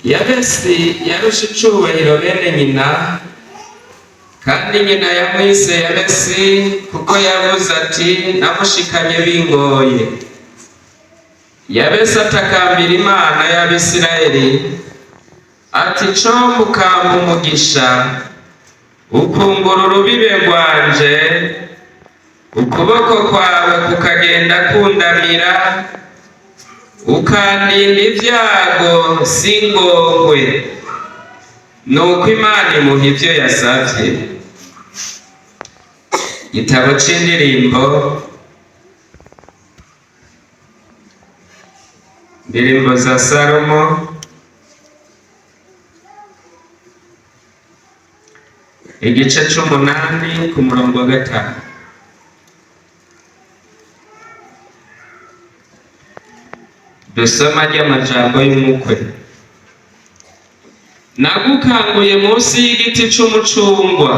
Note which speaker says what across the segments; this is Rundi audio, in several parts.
Speaker 1: Yabesi yarusha icubahiro bene nyina, kandi nyina yamwise Yabesi kuko yavuze ati: "Namushikanye bingoye." Yabesi atakambira Imana y'Abisirayeli ati: "Co mukampa umugisha, ukungura urubibe rwanje, ukuboko kwawe kukagenda kundamira, ukandinda ibyago singongwe." Nuko Imana imuha ivyo yasavye. Igitabo c'Indirimbo, Indirimbo za Salomo, igice c'umunani ku murongo wa gatanu. Dusoma ry'amajambo y'umukwe: "Nagukanguye munsi y'igiti c'umucungwa,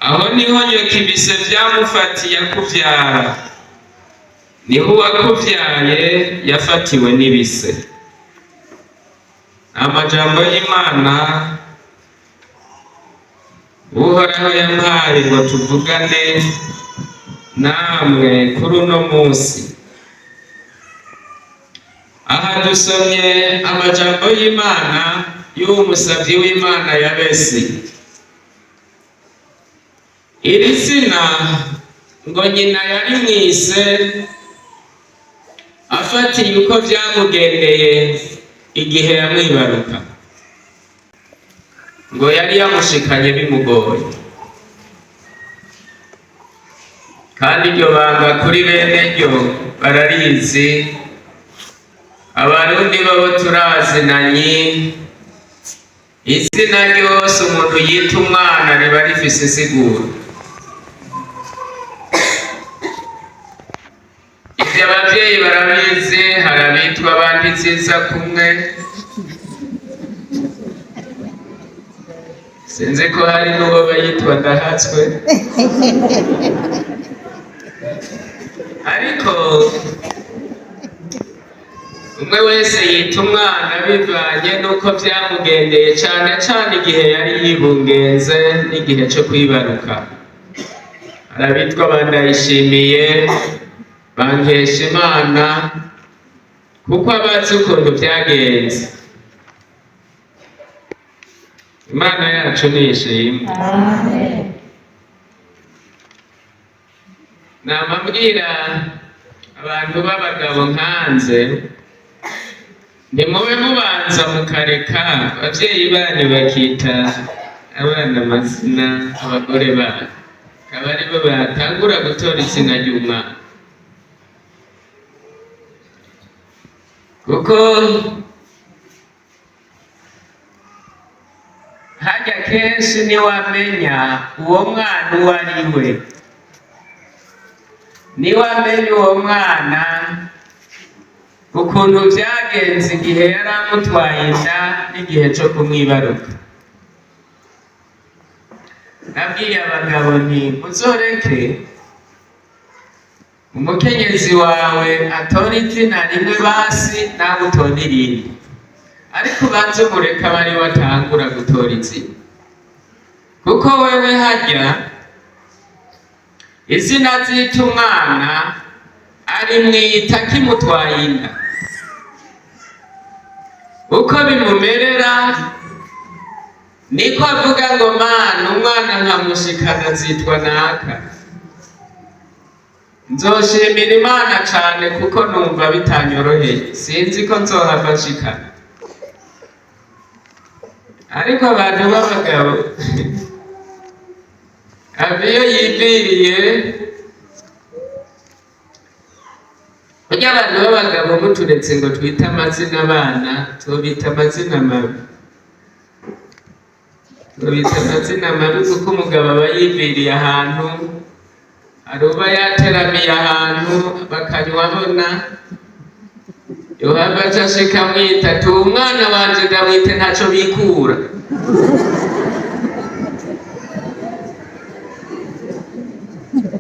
Speaker 1: aho niho nyokibise vyamufatiye akuvyara, niho uwakuvyaye yafatiwe n'ibise." Amajambo y'Imana Uhoraho yampaye ngo tuvugane namwe kuri uno munsi. Aha dusomye amajambo y'Imana y'uwo musavyi w'Imana Yabesi. Iri zina ngo nyina yarimwise afatiye uko vyamugendeye igihe yamwibaruka, ngo yari yamushikanye bimugoye. Kandi iryo banga kuri bene ryo bararizi. Abarundi babo turazinanye, izina ryose umuntu yita umwana riba rifise insiguro. Ivyo abavyeyi barabizi. Hari abitwa abandi nziza kumwe, sinzi ko hari n'uwo bayitwa Ndahatswe, ariko umwe wese yita umwana bivanye n'uko vyamugendeye, cane cane igihe yari yibungenze n'igihe co kwibaruka. Hari abitwa Bandayishimiye, Bankesha Imana, kuko abazi ukuntu vyagenze. Imana yacu nishimwe. Nama mbwira abantu b'abagabo nkanze: ntimube mubanza mukareka abavyeyi banyu bakita abana amazina, abagore banyu akaba aribo batangura gutora izina ry'umwana, kuko harya kenshi niwamenya uwo mwana uwo ari we, niwamenya uwo mwana ukuntu vyagenze igihe yari amutwaye inda n'igihe co kumwibaruka. Nabwiye abagabo nti: "Muzoreke umukenyezi wawe atora izina rimwe basi, nawe utora irindi, ariko ubanze umureke abe ariwe atangura gutora izina, kuko wewe harya izina azita umwana arimwita kimutwaye inda, uko bimumerera niko avuga ngo: 'Mana, umwana nkamushikana azitwa naka, nzoshimira Imana cane, kuko numva bitanyoroheye, sinzi ko nzohava nshikana.'" Ariko abantu b'abagabo ava iyo yiviriye burya. Abantu b'abagabo muturetse ngo twite amazina abana, tubita amazina mabi, tubita amazina mabi, kuko umugabo aba yiviriye ahantu, hari uba yateramiye ahantu bakanywa, abona yohava aca ashika amwita ati: "Umwana wanje ndamwite ntaco bikura."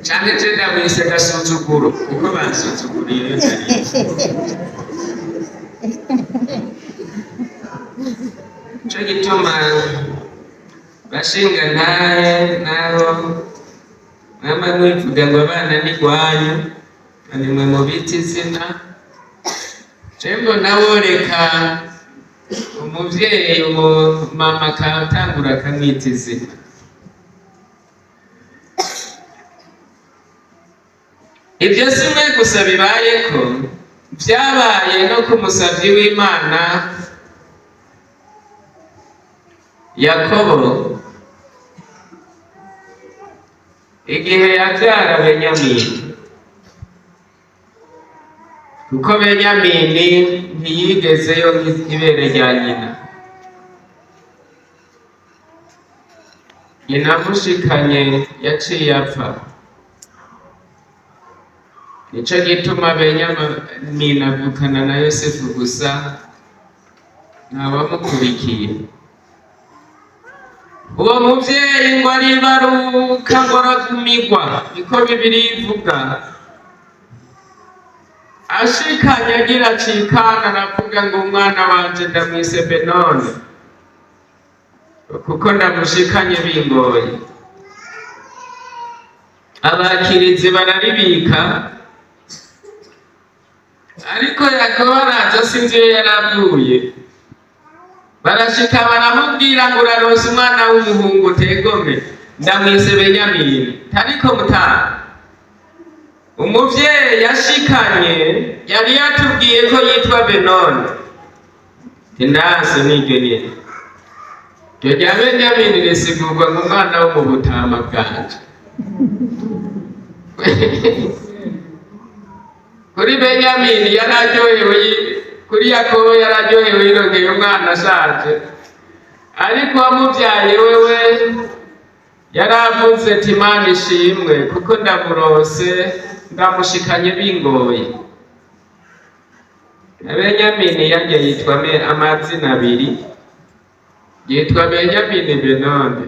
Speaker 1: Canke: "Je ndamwise gasuzuguro kuko bansuzuguriye iyo nariye." Nico gituma bashinga ntahe naho mwama mwivuga ngo abana ni gwanyu, nimwe mubita izina. Je mbona woreka umuvyeyi, umumama akatangura akamwita izina. Ibyo si mwe gusa bibayeko, vyabaye no ku musavyi w'Imana Yakobo igihe yavyara Benyamini, kuko Benyamini ntiyigezeyo ibere rya nyina. Nyina amushikanye yaciye apfa. Nico gituma Benyamini avukana na Yosefu gusa, ntawamukurikiye. Uwo muvyeyi ngo aribaruka ngo aragumigwa, niko Bibiliya ivuga. Ashikanye agira acikana aravuga ngo umwana wanje ndamwise Benoni, kuko ndamushikanye bingoye. Abakirizi bararibika, ariko Yakobo araza sinzi iyo yaravuye. Barashika baramubwira ngo uraronse umwana w'umuhungu tegome, ndamwise Benyamini. Tariko mutanga umuvyeyi yashikanye yari yatubwiye ko yitwa Benoni. Tindanse niryo nyene iryo rya Benyamini risigurwa ngo umwana wo mu butama bwanje. Kuri Benyamini yararyohewe, kuri Yakobo yararyohewe yirongeye umwana ashaje, ariko uwamuvyaye wewe yaravuze ati Imana ishimwe kuko ndamurose ndamushikanye bingoye. Na Benyamini yarya yitwa amazina abiri, yitwa Benyamini Benoni,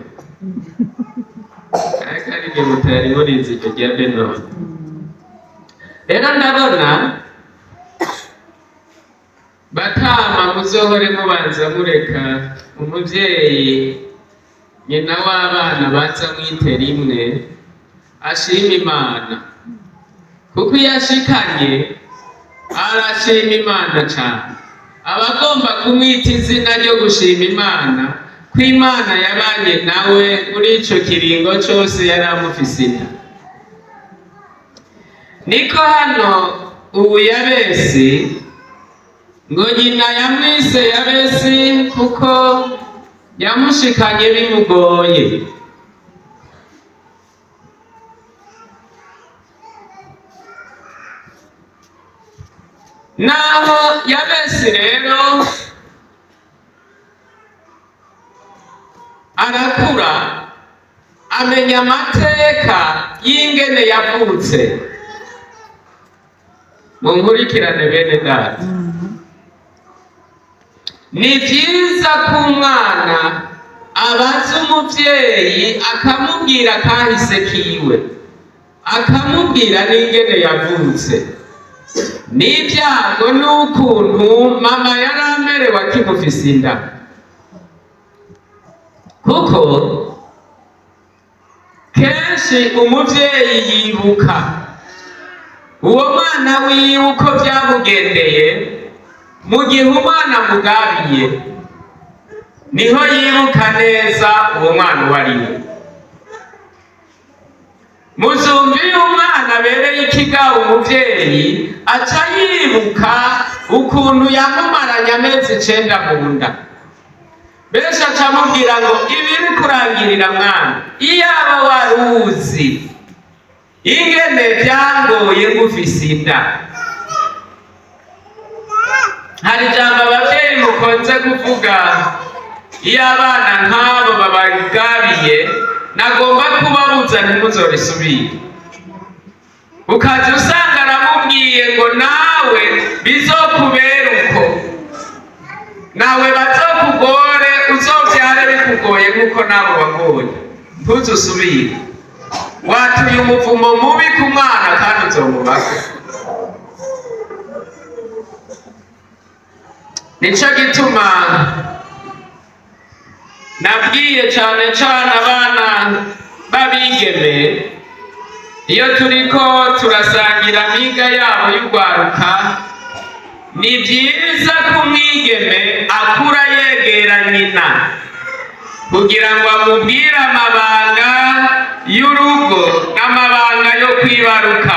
Speaker 1: ariko arige mutari murizi iryo rya Benoni. Rero ndabona batama muzohore mubanza mureka umuvyeyi nyina w'abana baza mwite rimwe ashima Imana, kuko iyo ashikanye arashima Imana cane. Abagomba kumwita izina ryo gushima Imana, ko Imana yabanye nawe muri ico kiringo cose yari amufise inda. Niko hano ubu Yabesi ngo nyina yamwise Yabesi kuko yamushikanye bimugoye. Naho Yabesi rero arakura amenya amateka y'ingene yavutse. Munkurikirane bene data. Ni vyiza ko umwana abaza umuvyeyi akamubwira kahise kiwe, akamubwira n'ingene yavutse, n'ibyago n'ukuntu mama yari amerewe akimufise inda, kuko kenshi umuvyeyi yibuka uwo mwana wiwe uko vyamugendeye mu gihe umwana amugabiye, niho yibuka neza uwo mwana uwo ari we. Muzumva iyo umwana abereye ikigabo umuvyeyi aca yibuka ukuntu yamumaranye amezi 9 mu nda. Benshi aca amubwira ngo ibiri kurangirira mwana, iyaba waruzi ingene vyangoye ngufise inda. Hari ijambo abavyeyi mukunze kuvuga iyo abana nk'abo babagabiye, nagomba kubabuza ntimuzorisubire. Ukaza usanga aramubwiye ngo nawe bizokubera uko, nawe bazokugore, uzovyare bikugoye nk'uko nabo wagoye, ntuzusubire. Watuye umuvumo mubi ku mwana kandi uzomubako. Nico gituma Nabwiye cane cane abana b'abigeme, iyo turiko turasangira amiga yabo y'urwaruka, ni byiza ko umwigeme akura yegera nyina kugira ngo amubwire amabanga y'urugo n'amabanga yo kwibaruka.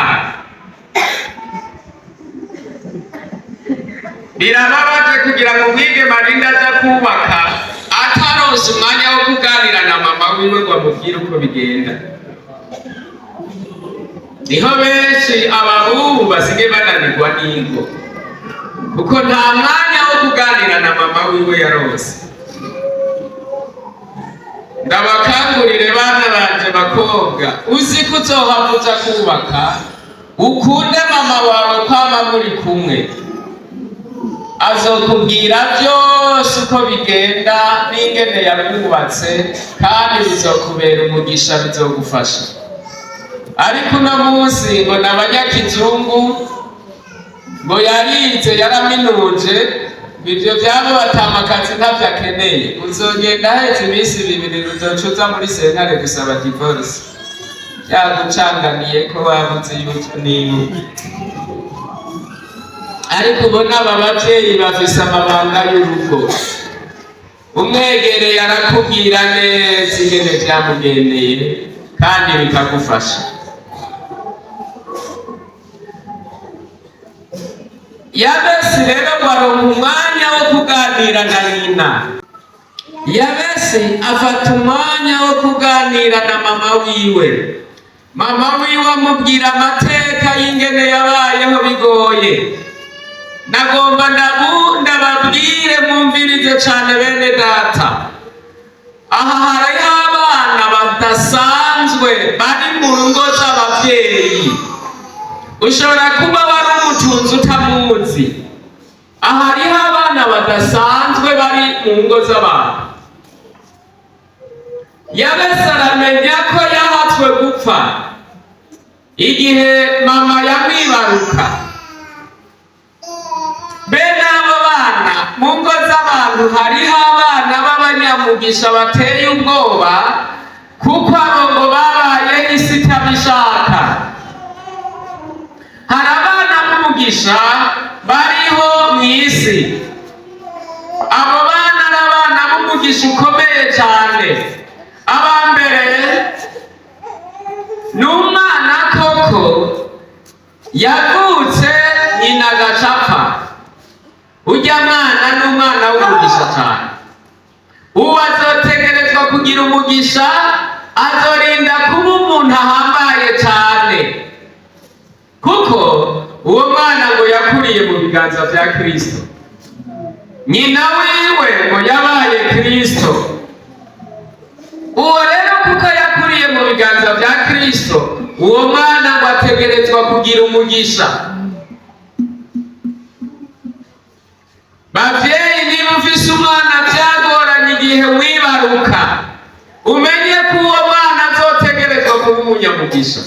Speaker 1: Birababaje kugira ngo umwigeme arinde aja kubaka ataronse umwanya wo kuganira na mama wiwe ngo amubwire uko bigenda. Niho benshi abahungu basigaye bananirwa n'ingo, kuko nta mwanya wo kuganira na mama wiwe yaronse. Ndabakangurire bana banje bakobwa, uzi ko uzohava uja kubaka, ukunde mama wawe kwama muri kumwe, azokubwira byose uko bigenda n'ingene yakubatse, kandi bizokubera umugisha, bizogufasha. Ariko uno munsi ngo ni abanyakizungu, ngo yarize yaraminuje, ibyo byabo batamakazi ntavyo akeneye. Uzogenda ahetse iminsi 2 uzoca uza muri sentare gusaba divorce, yagucanganiye ko wabuze yuko niwe. Ariko ubona aba bavyeyi bafise amabanga y'urugo, umwegereye arakubwira neza ingene vyamugendeye kandi bikagufasha. Yabesi rero ngo aronka umwanya wo kuganira na nyina. Yabesi afata umwanya wo kuganira na mama wiwe. Mama wiwe amubwira amateka y'ingene yabayeho bigoye. Nagomba ndababwire mwumvirize cane bene data. Aha hariho abana badasanzwe bari mu ngo z'abavyeyi. Ushobora kuba wari umutunzi utamuzi. Aha hariho abana badasanzwe bari mu ngo z'abantu. Yabesi aramenya ko yahatswe gupfa igihe mama yamwibaruka. Bene abo bana mu ngo z'abantu hariho abana b'abanyamugisha bateye ubwoba, kuko abo ngo babaye isi itabishaka. Hari abana b'umugisha bariho mu isi. Abo bana ni abana b'umugisha ukomeye cyane. Aba mbere ni umwana koko yavutse nyina agacapfa. Urya mwana ni umwana w'umugisha cyane. Uwo azotegerezwa kugira umugisha, azorinda kuba umuntu ahambaye cyane, kuko uwo mwana ngo yakuriye mu biganza vya Kristo. Nyina wiwe ngo yabaye Kristo. Uwo rero kuko yakuriye mu biganza vya Kristo, uwo mwana ngo ategerezwa kugira umugisha. Bavyeyi, niba ufise umwana vyagoranye igihe wibaruka, umenye ko uwo mwana azotegerezwa kuba umunyamugisha.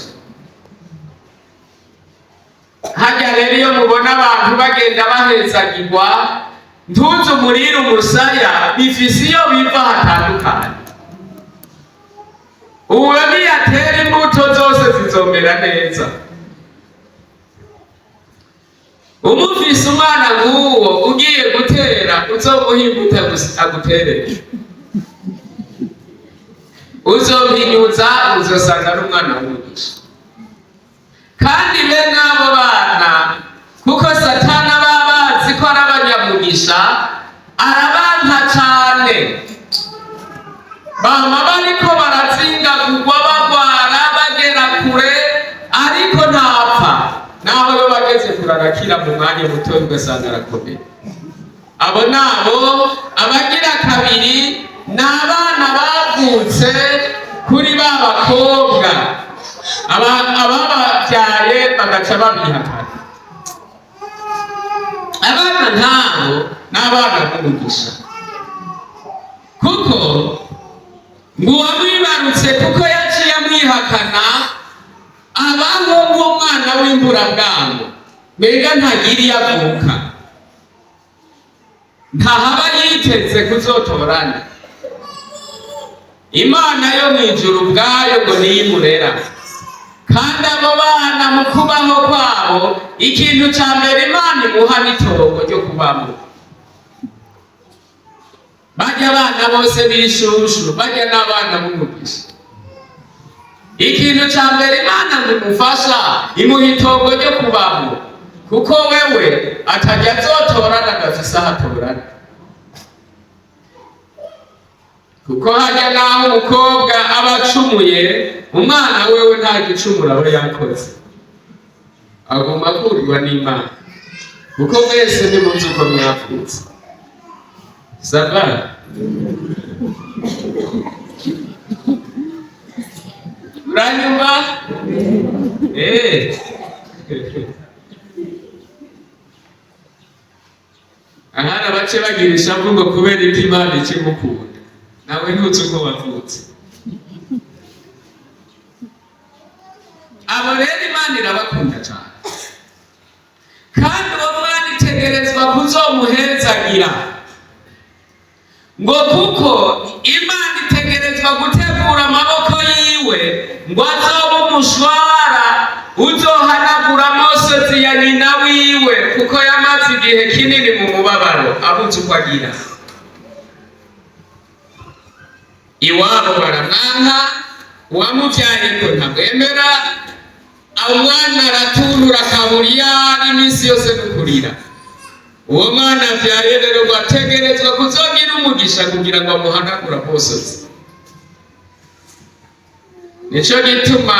Speaker 1: Harya rero iyo mubona abantu bagenda bahezagirwa, ntuze umurire umusaya, bifise iyo biva hatandukanye. Uwo niyatera imbuto zose zizomera neza. Umufise umwana nk'uwo ugiye gutera, uzomuha imbuto aguterere, uzompinyuza, uzosanga ari umwana w'umugisha. Kandi bene abo bana, kuko Satani aba abazi ko ari abanyamugisha, arabanka cane. Bama bariko barazingagurwa, bagwara, bagera kure, ariko ntapfa. Naho yo bageze kure arakira mu mwanya muto, ugasanga arakomeye. Abo nabo abagira kabiri ni abana bavutse kuri ba bakobwa abababyaye bagaca babihakana. Abana nk'abo ni abana b'umugisha, kuko ngo uwamwibarutse kuko yaciye amwihakana abaho nk'umwana w'imburabwango. Mbega ntagira iyo avuka, ntahaba yiteze kuzotorana. Imana yo mu ijuru ubwayo ngo niyo imurera. Kandi abo bana mu kubaho kwabo, ikintu ca mbere Imana imuha n'itongo ryo kubamo. Barya abana bose b'ishushu, barya n'abana b'umugisha. Ikintu ca mbere Imana ngo imufasha, imuha itongo ryo kubamo, kuko wewe atajya azotorana adafise aho atorana. Kuko hajya n'aho umukobwa aba acumuye, umwana wewe nta gicumuro aba yakoze, aguma akurirwa n'Imana, kuko mwese ntimuzi uko mwavutse. Ça va? Uranyumva? Eh. Ahari abace bagira ishavu ngo kubera ibyo Imana ikimukunda, nawe ntuzi uko wavutse. Abo rero Imana irabakunda cyane, kandi uwo mwana itegerezwa kuzomuhezagira, ngo kuko Imana itegerezwa gutegura amaboko yiwe ngo azobe umushwara uzohanagura amosozi ya nyina wiwe, kuko yamaze igihe kinini mu mubabaro abuze uko agira. Iwabo baramwanka, uwamuvyaye ngo ntamwemera, umwana aratunura akabura iyo ari iminsi yose no kurira. Uwo mwana avyaye rero ngo ategerezwa kuzogira umugisha kugira ngo amuhanagure amosozi. Nico gituma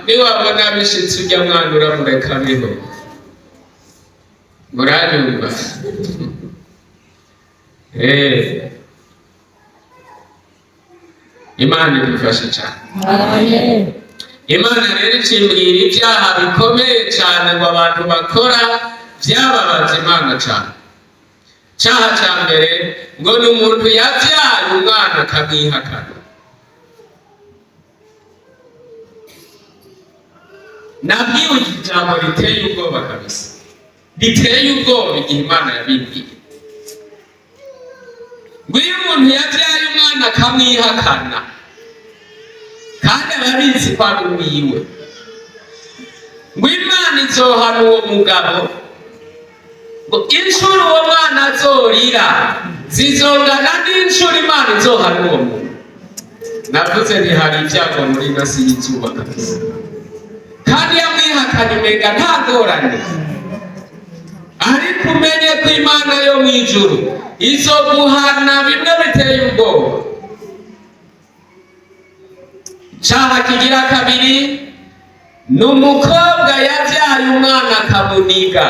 Speaker 1: niwabona bishitse urya mwana uramureka abeho. Muranyumva? Imana idufashe cyane.
Speaker 2: Amen.
Speaker 1: Imana rero ikimbwira ibyaha bikomeye cyane ngo abantu bakora byababaza Imana cyane. Cyaha cya mbere ngo ni umuntu yabyaye umwana akamwihakana. Nabwiwe ijambo riteye ubwoba kabisa, riteye ubwoba igihe Imana yabimbwiye, ngo iyo umuntu yabyaye umwana akamwihakana, kandi aba abizi ko ari uwiwe, ngo Imana izohana uwo mugabo, ngo inshuro uwo mwana azorira zizongana n'inshuro Imana izohana uwo muntu. Navuze nti hari ibyago muri ino si y'izuba kabisa, kandi yamwihakanye umenga nta ngorane, ariko umenye ko Imana yo mu ijuru izoguhana bimwe biteye ubwoba. Caha kigira kabiri ni umukobwa yabyaye umwana akamuniga.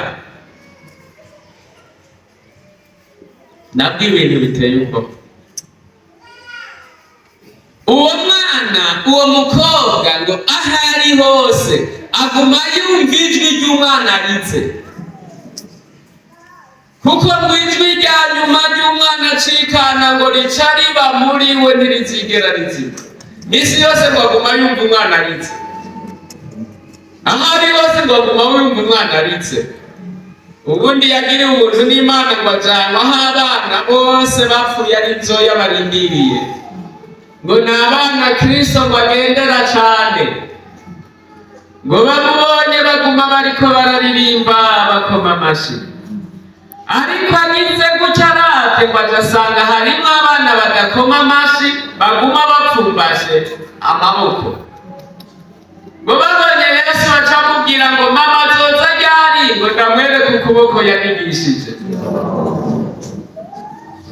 Speaker 1: Nabwo ibintu biteye ubwoba. Uwo mwana, uwo mukobwa ngo aho ari hose aguma yumva ijwi ry'umwana arize, kuko ngo ijwi rya nyuma ry'umwana acikana ngo rica riba muri we ntirizigera rizima. Misi yose ngo aguma yumva umwana arize, aho ari hose ngo aguma yumva umwana arize. Ubundi yagiriwe ubuntu n'Imana ngo ajanwa aho abana bose bapfuye ari inzoya barindiriye, ngo ni abana Kristo ngo agendera cane, ngo bamubonye baguma bariko bararirimba bakoma amashi. Ariko agize gutya aravye ngo aja asanga harimwo abana badakoma amashi, baguma bapfumbashe amaboko. Ngo babonye Yesu baca bamubwira ngo mama azoza ryari, ngo ndamwereke ukuboko yanigishije.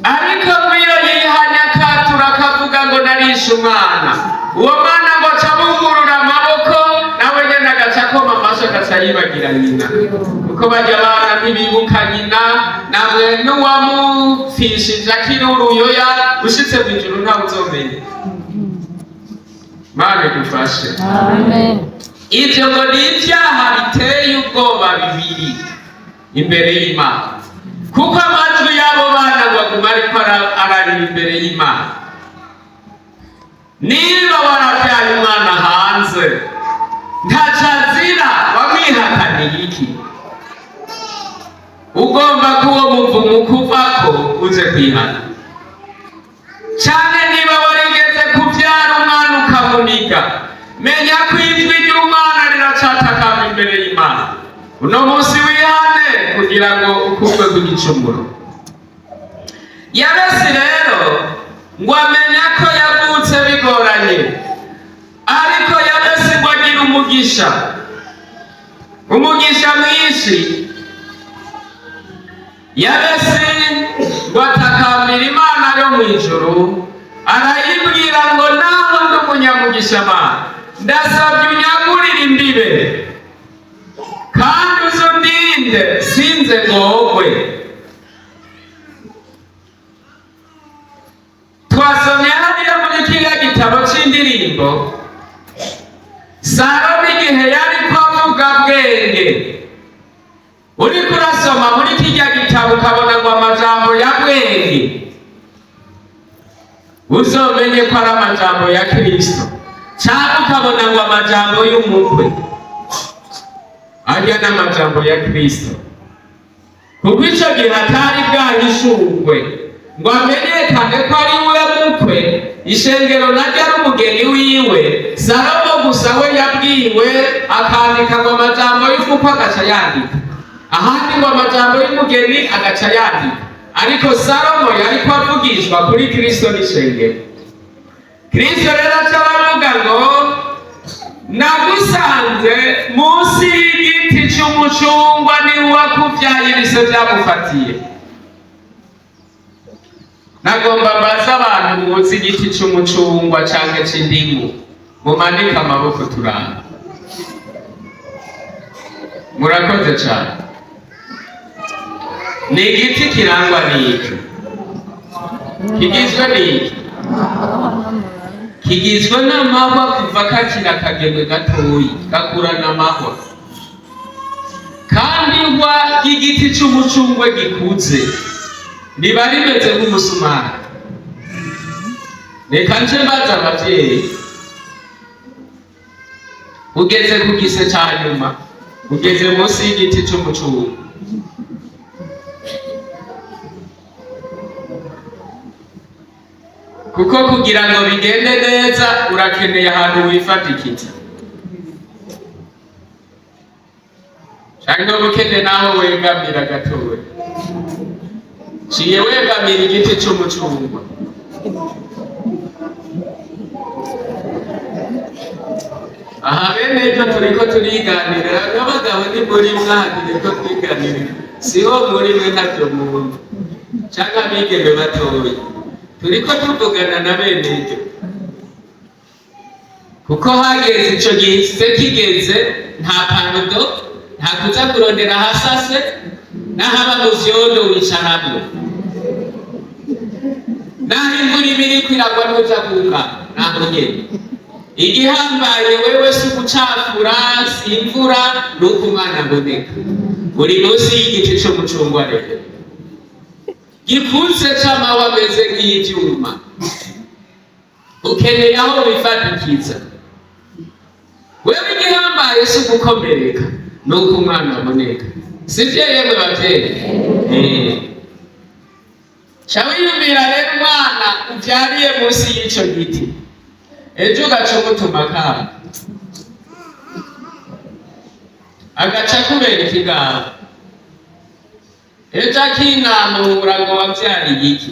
Speaker 1: Ariko ngo iyo yihanye akatura akavuga ngo narishe umwana, uwo mwana ngo aca amugurura amaboko, nawe nyene agaca akoma amashi agaca yibagira nyina, kuko barya abana ntibibuka nyina, namwe n'uwamupfishije akiri uruyoya ushitse mw'ijuru ntawe uzomenya. Mana idufashe.
Speaker 2: Amen.
Speaker 1: Ivyo ngo ni ibyaha biteye ubwoba bibiri imbere y'Imana, kuko amajwi y'abo bana ngo aguma ariko ararira imbere y'Imana. Niba warabyaye umwana hanze ntaco azira, wamwihakaniye iki? Ugomba ko uwo muvumo ukuvako uze kwihana. Cane niba warigeze kuvyara hirya. Menya ko ijwi ry'umwana riracatakamba imbere y'Imana. Uno munsi wihane kugira ngo ukurwe ku gicumuro. Yabesi rero ngo amenya ko yavutse bigoranye, ariko Yabesi ngo agira umugisha, umugisha mwinshi. Yabesi ngo atakambira Imana yo mu ijuru, arayibwira ngo: "Naho ndi umunyamugisha, Mana, ndasabye unyagurire imbibe kandi uzundinde sinze ngogwe." Twasomye hariya muri kiriya gitabo c'indirimbo, Salomo igihe yariko avuga bwenge. Uriko urasoma muri kirya gitabo ukabona ngo amajambo ya bwenge, uzomenye ko ari amajambo ya Kristo, canke ukabona ngo amajambo y'umukwe, arya n'amajambo ya Kristo, kuko ico gihe atari bwahishurwe ngo amenyekane ko ari we mukwe, ishengero naryo ari umugeni wiwe. Salomo gusa we yabwiwe akandika ngo amajambo y'umukwe, agaca yandika ahandi ngo amajambo y'umugeni, agaca yandika. Ariko Salomo yariko avugishwa kuri Kristo n'ishengero. Kristo rero aca aravuga ngo: "Nagusanze munsi y'igiti c'umucungwa, niwe wakuvyaye ibise vyagufatiye." Nagomba mbaze abantu muzi igiti c'umucungwa canke c'indimu, mumanike amaboko turanga. Murakoze cane. Ni igiti kirangwa n'iki? Kigizwe n'iki? Kigizwe n'amahwa kuva kakiri akagemwe gatoyi, gakurana amahwa. Kandi ihwa ry'igiti c'umucungwe gikuze riba rimeze nk'umusumari. Reka nce mbaza abavyeyi: ugeze ku gise ca nyuma, ugeze munsi y'igiti c'umucungwe, kuko kugira ngo bigende neza urakeneye ahantu wifatikiza, canke uba ukeneye n'aho wegamira gatoya. Ciye wegamira igiti c'umucungwe. Aha bene ibyo turiko turiganirira n'abagabo, ni muri mwaha turiko twiganirira, siho muri mwe ntavyo mwumva, canke abigeme batoya. Turiko tuvugana na bene ibyo, kuko hageze ico gihe kigeze, nta pardon, nta kuza kurondera ahasase n'ahaba mu vyondo wicaramwo, naho imvura iba iriko iragwa ntuja kugama naho nyene. Igihambaye wewe si ugucafura, si imvura, ni uko umwana aboneka. Uri munsi y'igiti c'umucungwa rero gikuze c'amahwa ameze nk'ivyuma, ukeneye aho wifatikiza. Wewe igihambaye si ugukomereka, ni uko umwana aboneka. Sivyo yemwe bavyeyi? Ca wiyumvira rero umwana uvyariye munsi y'ico giti, ejo ugaca umutuma akana, agaca kubera ikigabo, ejo akinamura ngo wavyariye iki?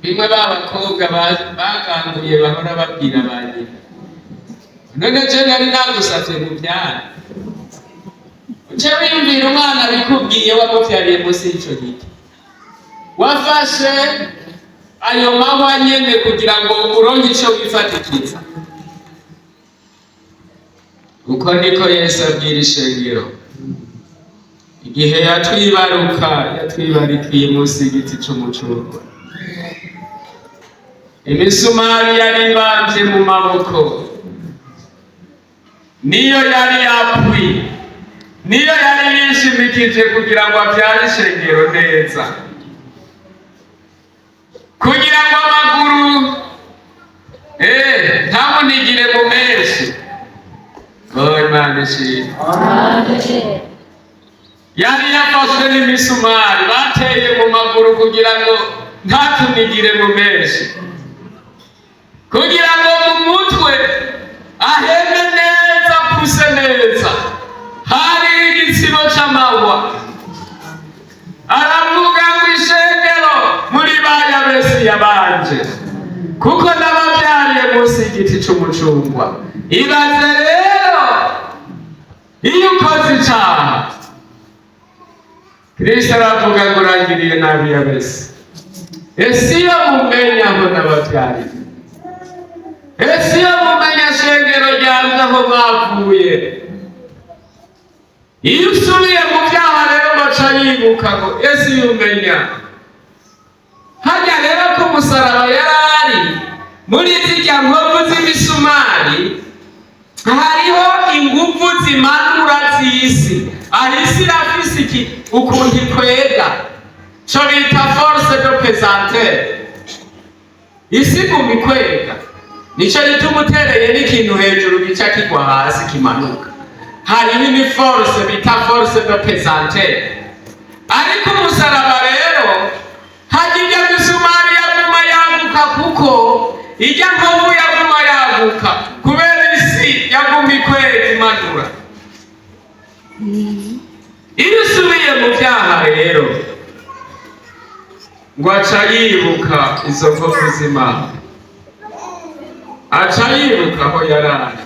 Speaker 1: Bimwe ba bakobwa baganguye bahora babwira ba nyina: "None je nari nagusavye muvyara?" Uce wiyumvira umwana bikubwiye wamuvyariye munsi y'ico giti, wafashe ayo mahwa nyene kugira ngo uronke ico wifatikiza. Uko niko Yesu abwira ishengero igihe yatwibaruka, yatwibarikiye munsi y'igiti c'umucungwe. Imisumari yari ibamvye mu maboko niyo yari yapwi, niyo yari yishimikije kugira ngo avyare ishengero neza, kugira ngo amaguru ntamunigire mu menshi. Oh, Imana ishimwe.
Speaker 2: Amen.
Speaker 1: Yari yafashwe n'imisumari bateye mu maguru kugira ngo ntatunigire mu menshi. Kugira ngo mu mutwe aheme neza, apuse neza, hari igitsibo c'amahwa. Aravuga ngo: "Ishengero, muri ba Yabesi yabanje, kuko nababyariye munsi y'igiti c'umucungwa." Ibaze rero iyo ukoze icaha, Kristo aravuga ngo: "Urangiriye nabi, Yabesi. Ese iyo mumenya aho nababyariye? Ese iyo mumenya, shengero ryanje, aho mwavuye?" Iyo usubiye mu byaha rero, baca yibuka ngo: "Ese iyo umenya hajya rero ko umusaraba yari ari muri zirya nkovu z'imisumari?" Hariho inguvu zimanura z'isi. Aho isi irafise iki ukuntu ikwega, co bita force de pesanteur. Isi iguma ikwega, nico gituma utereye n'ikintu hejuru gica kigwa hasi, kimanuka. Hariho ni force bita force de pesanteur. Ariko umusaraba rero, hajya ijya misumari yaguma yaguka, kuko ijya nkovu yaguma yaguka kubera isi yaguma ikwega, imanura. Iyo usubiye mu byaha rero, ngo aca yibuka izo nkovu z'Imana, aca yibuka aho yarari.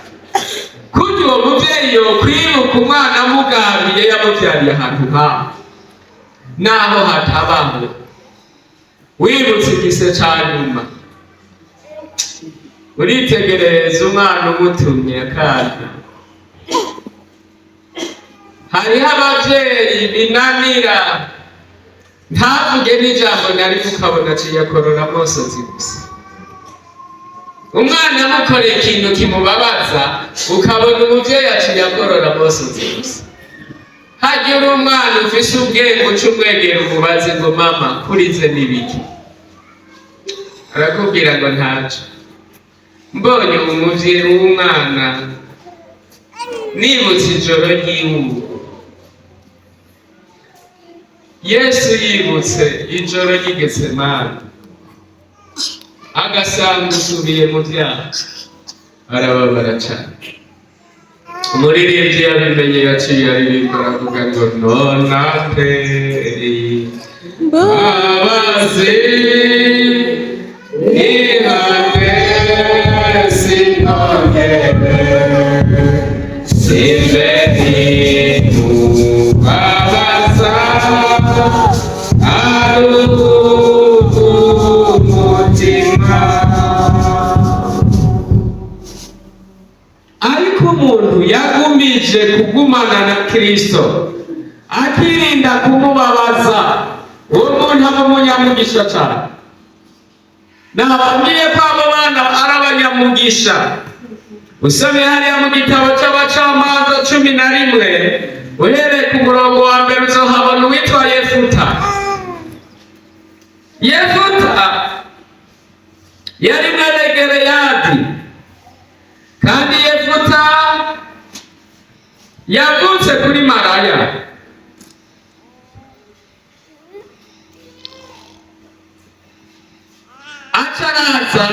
Speaker 1: Kurya uwo muvyeyi yokwibuka umwana amugambiye, yamuvyariye ahantu nk'aho, naho hatabaho. Wibutse igise ca nyuma, uritegereza umwana umutumye akana. Hariho abavyeyi binanira, ntavuge n'ijambo na rimwe, ukabona aciye akorora amosozi gusa. Umwana amukoreye ikintu kimubabaza, ukabona umuvyeyi aciye akorora amosozi gusa. Hajya uri umwana ufise ubwenge, uca umwegera, umubaze ngo: "Mama, kurize n'ibiki?" Arakubwira ngo: "Ntaco. Mbonye umuvyeyi w'umwana, nibutse ijoro ry'iwugu." Yesu yibutse ijoro ry'Igetsemani, agasanga usubiye mu byaha, arababara cyane. Umuririmbyi yabimenye, yaciye aririmba, aravuga ngo: "Nonateri mbabazi nihane, sinongere simbe mubabaza umutima." Ariko umuntu yagumije kugumana na Kristo, akirinda kumubabaza, uwo muntu aba umunyamugisha cyane. Nababwiye ko abo bana ari abanyamugisha. Usomye hariya mu gitabo c'Abacamanza 11, uhereye ku murongo wa mbere, uzohabona uwitwa Yefuta. Yefuta yari mwene Gereyadi, kandi Yefuta yavutse kuri maraya. Acaraza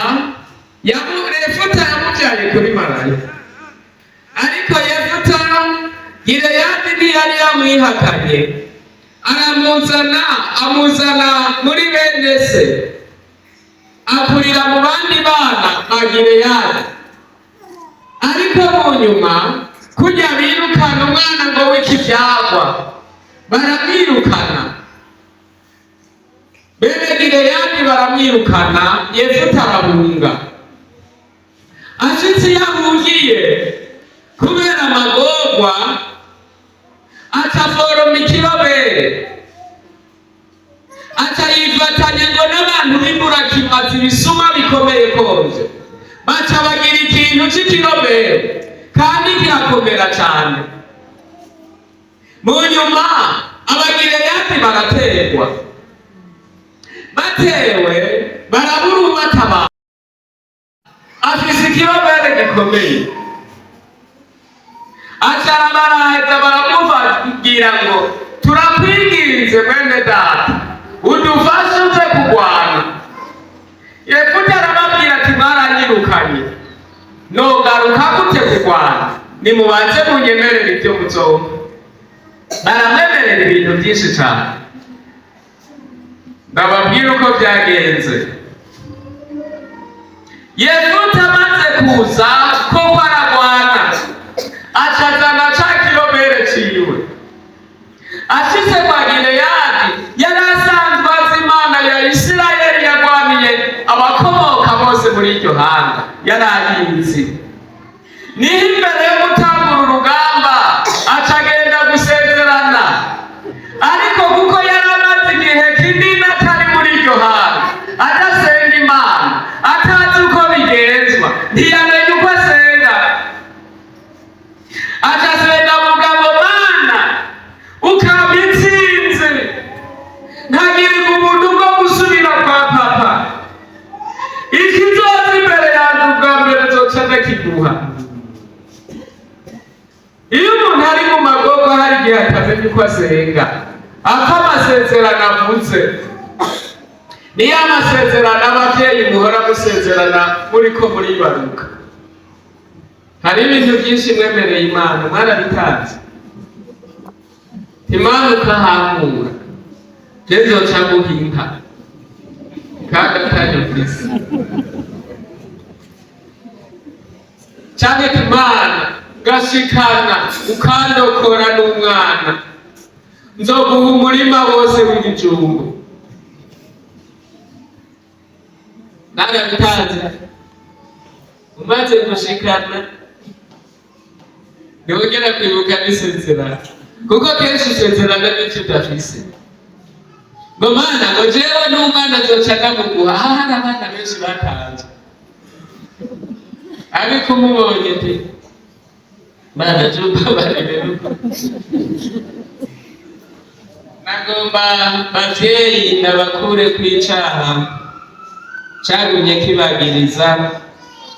Speaker 1: Yefuta yamubyaye kuri maraya, ariko Yefuta, Gileyadi ntiyari yamwihakanye, aramuzana, amuzana muri bene se, akurira mu bandi bana ba Gileyadi. Ariko mu nyuma, kurya birukana umwana ngo w'ikibyagwa, baramwirukana. Bene Gileyadi baramwirukana, Yefuta arahunga. Ashitse iyo ahungiye, kubera amagorwa, aca aforoma ikirobere, aca yifatanya ngo n'abantu b'imburakimazi, ibisuma bikomeye konje, baca bagira ikintu c'ikirobere kandi kirakomera cane. Mu nyuma Abagileyadi baraterwa. Batewe, barabura ubatabara, afise ikirobere gikomeye. Aca arabaraheza, baramubwira ngo: "Turakwinginze, mwene data, udufashe uze kurwana." Yefuta arababwira ati: "Mwaranyirukanye." Narashikanye, nogaruka gute kurwana? Nimubanze munyemerere ibyo muzompa. Baramwemerera ibintu byinshi cyane. Ndababwira uko byagenze. Yefuta amaze kuza koko aragwana, acazana ca kirobere ciwe. Ashitse kwa Gileyadi, yari asanzwe azi Imana ya Isirayeli yagwaniye abakomoka bose muri iryo hanga, yari abizi. Niho imbere yo gutangura urugamba acagenda gusezerana, ariko kuko yari amaze igihe kinini atari muri iryo hanga, adasenga Imana, atazi uko bigenzwa, ntiyamenya uko asenga. Acasenga avuga ngo: "Mana, ukaba intsinzi, nkagirirwa ubuntu bwo gusubira kwa papa, ikizoza imbere yanjye ubwa mbere nzoca ndakiguha." Iyo umuntu ari mu magorwa, hari igihe atamenya uko asenga, apfa amasezerano avuze. Niyo amasezerano ababyeyi muhora musezerana muriko muribaruka, hari ibintu byinshi mwemereye Imana, mwarabitanze. Imana ukahankura, je nzoca nguha inka kandi atayo mfise, canke Imana gashikana ukandokora n'umwana, nzoguha umurima wose w'ibijumbu. Narabitanze. Umaze gushikana ntiwongera kwibuka n'isezerano, kuko kenshi isezerano n'icyo udafise. Ngo: "Mana, ngo jewe n'umwana nzoca ndamuguha." Aha hari abana benshi batanzwe, ariko umubonye nti: "Mana, jumbabarire." Nagomba bavyeyi ndabakure kw'icaha cagumye kibagiriza.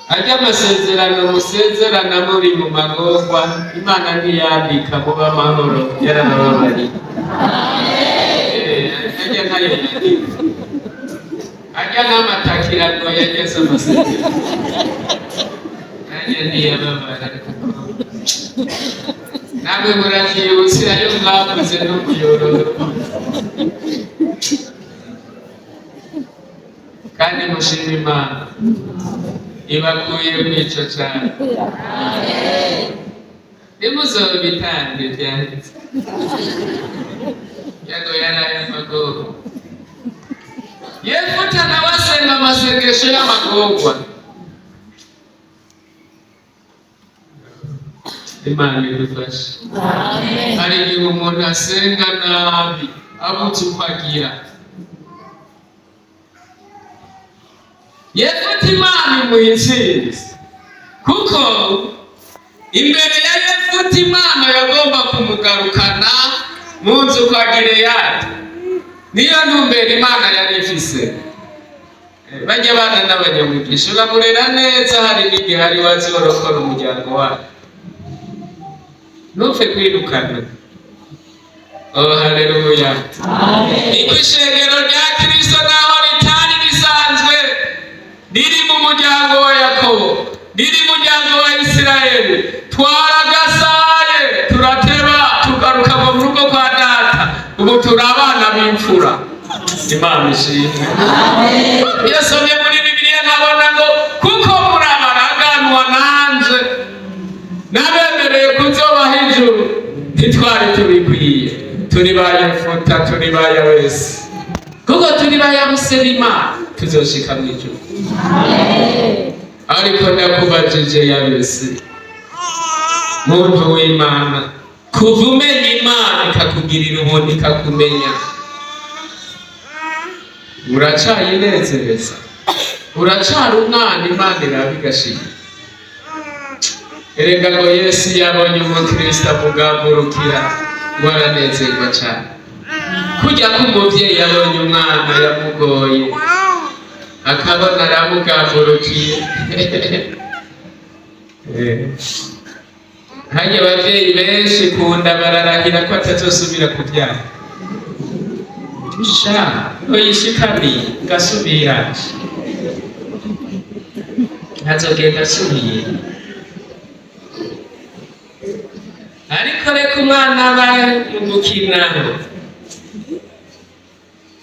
Speaker 1: Arya amasezerano musezerana muri mu magorwa, Imana ntiyandika muba amahoro, yarabababariye. Arya ntayo yandika, arya n'amatakirano yageze amasezerano, arya ntiyababara. Namwe muravyibutse ayo mwavuze no kuyorora, kandi mushima Imana ibakuye mwico cane. Ntimuzobitange, vyaheze. Yago yaraye amagorwa. Yefuta nawe asenga amasengesho y'amagorwa. Imana idufashe. Hari igihe umuntu asenga nabi, abuze uko agira. Yefuta Imana imuha intsinzi, kuko imbere ya Yefuta Imana yagomba kumugarukana mu nzu kwa Gileyadi. Niyo ntumbero Imana yari ifise. Bajya bana n'abanyamugisha, uramurera neza, hari n'igihe ari wazorokora umuryango wayo. Ntupfe kwirukana. Oh, haleluya! Niko ishengero rya Kristo, naho ritari risanzwe riri mu muryango wa Yakobo, riri mu muryango wa Isirayeli, twaragasaye, turateba, tugaruka mu rugo kwa data. Ubu turi abana b'imfura. Imana ishimwe. Iyo somye muri Bibiliya nkabona ngo kuko muri abaraganwa nanje, nabemereye kuzobaha ijuru. Ntitwari tubikwiye, turi ba Yefuta, turi ba Yabesi, kuko turi ba Yabuserima, tuzoshika mu ijuru. Ariko ndakubajije Yabesi, muntu w'Imana, kuva umenya Imana ikakugirira ubuntu ikakumenya, uracayinezereza? Uracari umwana Imana iraba igashira? Erega ngo Yesu yabonye umukristo amugamburukira, ngo aranezerwa cyane, kujya ko umuvyeyi yabonye umwana yamugoye, akabona aramugamburukiye. Hanya abavyeyi benshi kunda bararahira ko atazosubira kuvyara. Sha, ngo yishikamiye ngasubira. Ntazogenda asubiye. Ariko reka umwana aba mu gukinaho,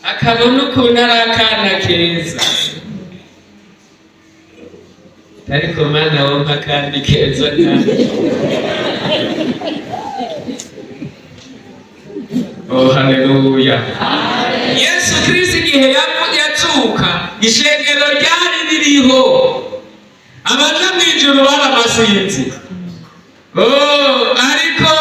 Speaker 1: akabona ukuntu ari akana keza, ariko mana wumva akandi keza kandi. Oh, haleluya! Yesu Kristo igihe yazuka, ishengero ryari ririho, abaja mw'ijuru baramasinzi. Oh, ariko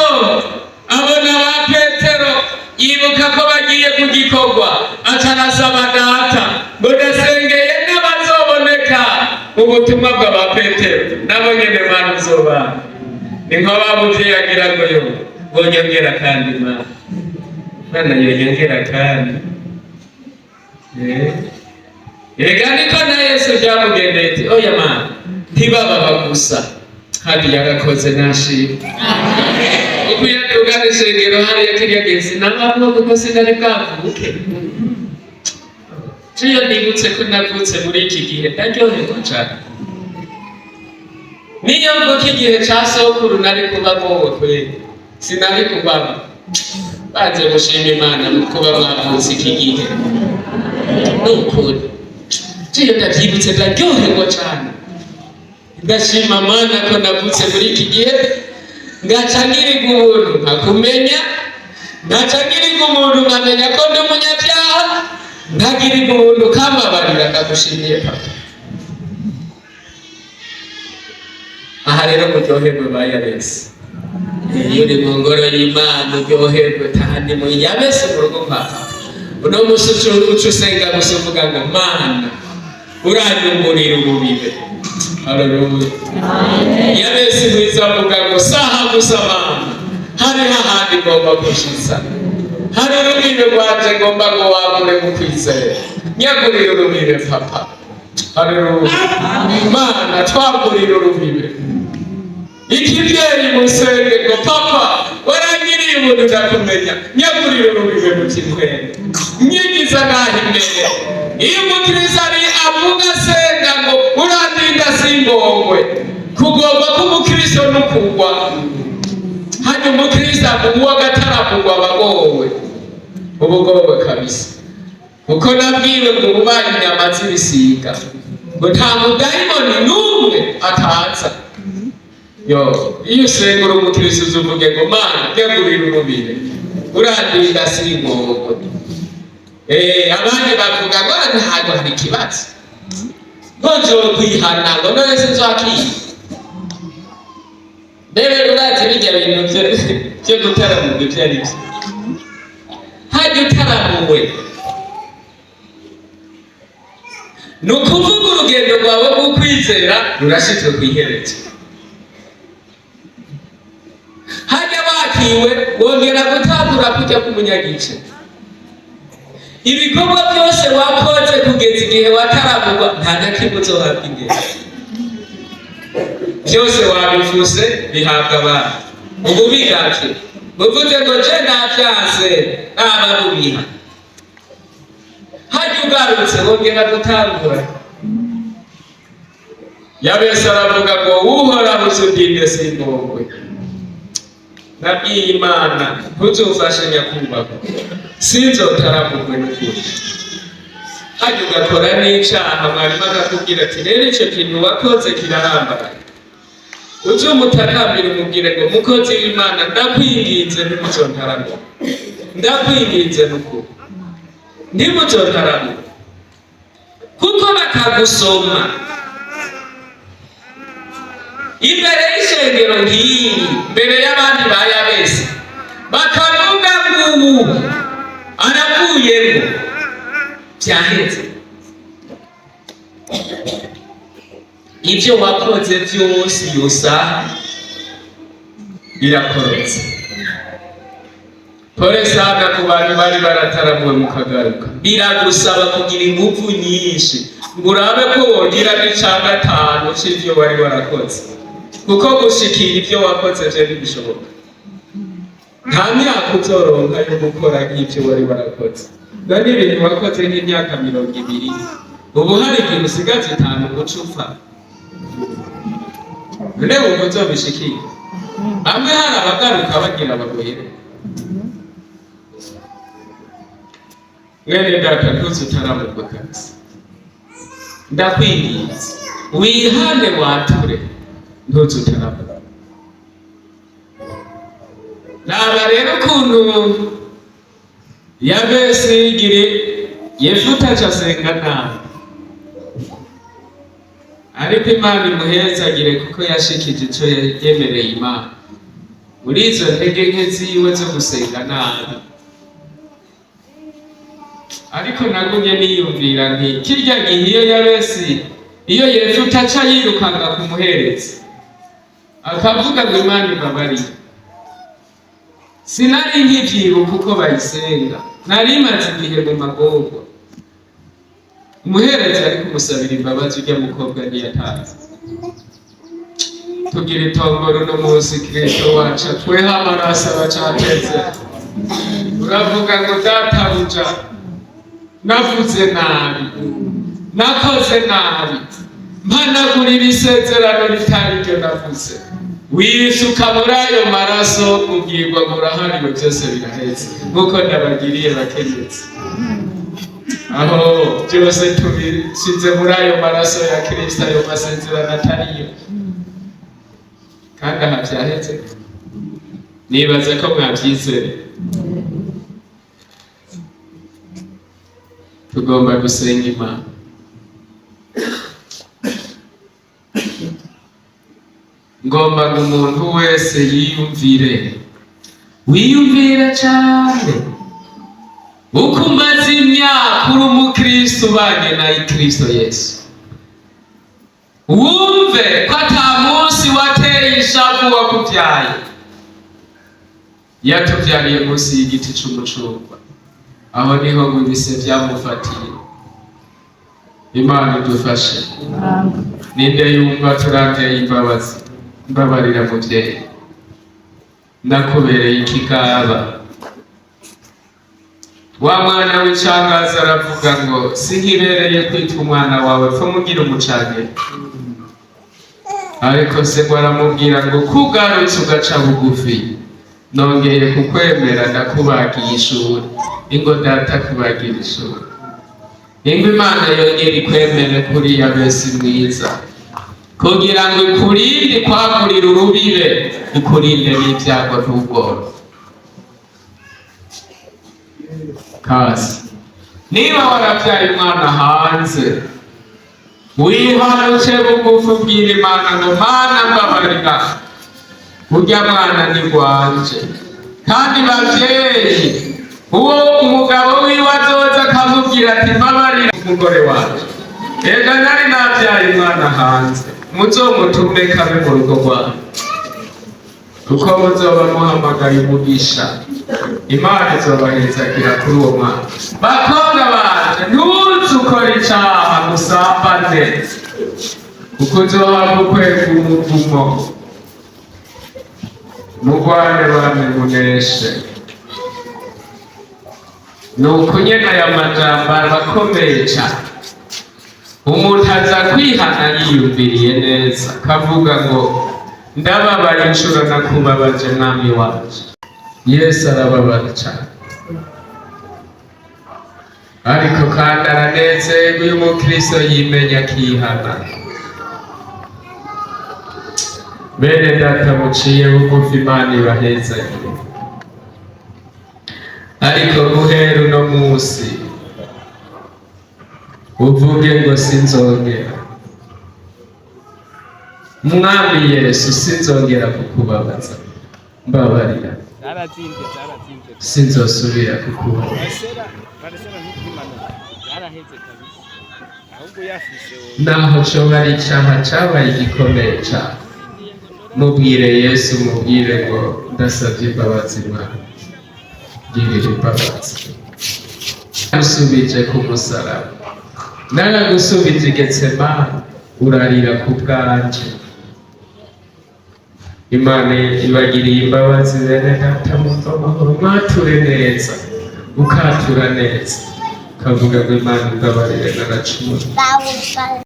Speaker 1: abona ba Petero, yibuka ko bagiye ku gikorwa, aca arasaba Data ngo ndasengeye n'abazoboneka mu butumwa bwa ba Petero, nabo nyene Mana uzobana. Ni nka wa muvyeyi agira ngo yo bonyongera kandi, Mana, Mana yonyongera kandi. Erega niko na Yesu byamugendeye, ati oya Mana, ntibababa gusa kandi yarakoze, nashimwe. Uko yadugana ishengero hariya kirya gihe sinabamwo, kuko sinari bwavuke. Iyo nibutse ko navutse muri iki gihe ndaryoherwa cane. Niyo mvuka igihe ca sokuru nari kubamo wowe kweli, sinari kubamo. Banze mushima Imana mu kuba mwavutse iki gihe, ni ukuri. Iyo ndavyibutse ndaryoherwa cane, ndashima Mana ko navutse muri iki gihe, ngaca ngiriga ubuntu nkakumenya, ngaca ngiriga umuntu nkamenya ko ndi umunyabyaha, nkagiriga ubuntu kambabarira. Ndagushimiye Papa. Aha rero muryoherwe ba Yabesi. Iyo uri mu ngoro y'Imana uryoherwe, kandi mu Yabesi mu rugo kwa Papa, uno musi uca usenga gusa uvuga ngo Mana uranyungurira ububibe. Haleluya! Yabesi mwiza avuga ngo saha gusa Mana, hariho ahandi ngomba gushitsa, hari urubibe rwanje ngomba ngo wagure mu kwizera, nyagurira urubibe Papa. Haleluya! Mana twagurira urubibe. Ikivyeyi musenge ngo Papa warangiriye ubuntu ndakumenya, nyagurira urubibe mu kimwene nyigiza naho imbere. Iyo umukristo ari avuga asenga ngo urandinda singongwe, kugomba k'umukristo n'ukugwa. Hanyuma umukristo avuga agataramugwa abagowe, ubugowe kabisa, kuko nabwiwe ngo ububaye inyama z'ibisiga, ngo nta mudayimoni n'umwe ataza. Yo, iyo usenga uri umukristo uzuvuge ngo Mana nyagurira urubibe, urandinda singongwe. Abandi bavuga ngo ntabwo hari ikibazo, ngo nzokwihana, ngo none se nzakwiha. Rero urazi bijya bintu byo gutaramurwa ibyo ari byo. Hajya utaramuwe, ni ukuvuga urugendo rwawe rw'ukwizera rurashyizwe ku iherezo. Hajya wakiwe wongera gutangura kujya k'umunyagice. Ibikorwa byose wakoze kugeza igihe wataramurwa nta na kimwe uzohabwa imbere, byose wabivuze bihabwa abandi. Ubu bigavye buvuze ngo je navyanse naba bubiha. Hajya ugarutse wongera gutangura. Yabesi aravuga ngo Uhoraho uzundinde singongwe. Nabwiye Imana ntuzumfashe nyakubahwa, sinzotaramurwe n'ukuri. Hajya ugakora n'icaha, mwarimu akakubwira ati rero ico kintu wakoze kirahambaye, uze umutakambira umubwire ngo mukozi w'Imana ndakwinginze ntimuzontaramure, ndakwinginze n'ukuri ntimuzontaramure, kuko bakagusoma imbere y'ishengero nk'iyi, mbere y'abandi ba Yabesi, bakavuga ngo ubu aravuyemo, byaheze. Ibyo wakoze byose iyo saha birakorotse. Pole sana ku bantu bari barataramuwe mukagaruka, biragusaba kugira ingufu nyinshi ngo urabe ko wogira n'ica gatanu c'ivyo wari warakoze, kuko gushikira ibyo wakoze vyo ntibishoboka. Nta myaka uzoronka yo gukora nk'ivyo wari warakoze. None ibintu wakoze nk'imyaka 20, ubu hari igihe usigaje 5 guca upfa. None wumva uzobishikira? Bamwe hari abagaruka bagira baguhere. Mwene data, ntuzi utaramurwa kabisa, ndakwinginze wihane, wature, ntuzi utaramurwa. Raba rero ukuntu Yabesi yigire Yefuta aca asenga nabi, ariko Imana imuhezagire kuko yashikije ico yemereye Imana muri izo ntege nke ziwe zo gusenga nabi. Ariko nagumye niyumvira nti kirya gihe iyo Yabesi, iyo Yefuta aca yirukanga ku muherezi akavuga ngo Imana imbabariye, sinari nkivyibuka uko bayisenga, nari maze igihe mu magorwa. Umuherezi ari kumusabira imbabazi, urya mukobwa ntiyatazi. Tugira itomboro uno munsi, Kristo wacu tweho amaraso abacateze. Uravuga ngo databuja, navuze nabi, nakoze nabi, mpanagurira isezerano ritari ryo navuze. Wisuka muri ayo maraso, ubwirwa ngo urahariwe, byose biraheze. Nk'uko ndabagiriye bakenyezi, aho byose tubishize muri ayo maraso ya Kristo, ayo masezerano atariyo, kandi aha byaheze. Nibaze ko mwabyizere. Tugomba gusenga Imana. Ngomba ngo umuntu wese yiyumvire, wiyumvire cyane uko umaze imyaka uri umukristo ubanye na Kristo Yesu, wumve ko ata munsi wateye ishavu wakubyaye. Yatubyariye munsi y'igiti c'umucungwa, aho niho ngo ibise byamufatiye. Imana idufashe. Ninde yumva turanteye imbabazi? Mbabarira muvyeyi, ndakubereye ikigaba. Wa mwana w'icangaza aravuga ngo sinkibereye kwitwa umwana wawe, pfa mugira umucangero. Ariko se ngo aramubwira ngo kugarutse ugaca bugufi, nongeye kukwemera, ndakubagiye ishuri. Ingo data, kubagira ishuri. Ingo Imana yongera ikwemere kuri Yabesi mwiza, kugira ngo ikurinde kwagurira urubibe, ikurinde n'ibyago n'ubwoba. Kazi niba warabyaye umwana hanze, wihana uce bugufi, ubwira Imana ngo Mana mbabarira, urya mwana ni rwanje. Kandi bavyeyi, uwo umugabo wiwe azoza akamubwira ati mbabarira umugore wanje, ega nari nabyaye umwana hanze, muzomutume kabe mu rugo rwanyu, kuko muzoba muhamagaye umugisha. Imana izobahezagira kuri uwo mwana. Bakobwa banje, ntuze ukora icaha musambane, kuko uzohava ukwega umuvumo. Mugwane bame muneshe. Ni uko nyene aya majambo aba akomeye cane. Umuntu aza kwihana yiyumviriye neza, akavuga ngo ndababaye inshuro nakubabaje mwami wanje. Yesu arababara cane, ariko kandi aranezerwa iyo umukristo yimenya akihana. Bene data muciye bugufi, Imana ibahezagire. Ariko guhera uno munsi uvuge ngo sinzongera, Mwami Yesu, sinzongera kukubabaza, mbabarira,
Speaker 3: Zarazimvye, zarazimvye.
Speaker 1: sinzosubira kukubabaza.
Speaker 3: Parasera, parasera ntikimanuka. Zaraheze kabisa. Ahubwo yafise wowe.
Speaker 1: Naho coba ari icaha cabaye igikomeye cane, mubwire Yesu, mubwire ngo ndasavye imbabazi Mwana, girira imbabazi. Usubije ku musaraba, naragusubije i Getsemani, urarira ku bwanje. Imana ibagiriye imbabazi bene data, mumva amahoro, mwature neza, ukatura neza, ukavuga ngo Imana imbabarire naracumuye.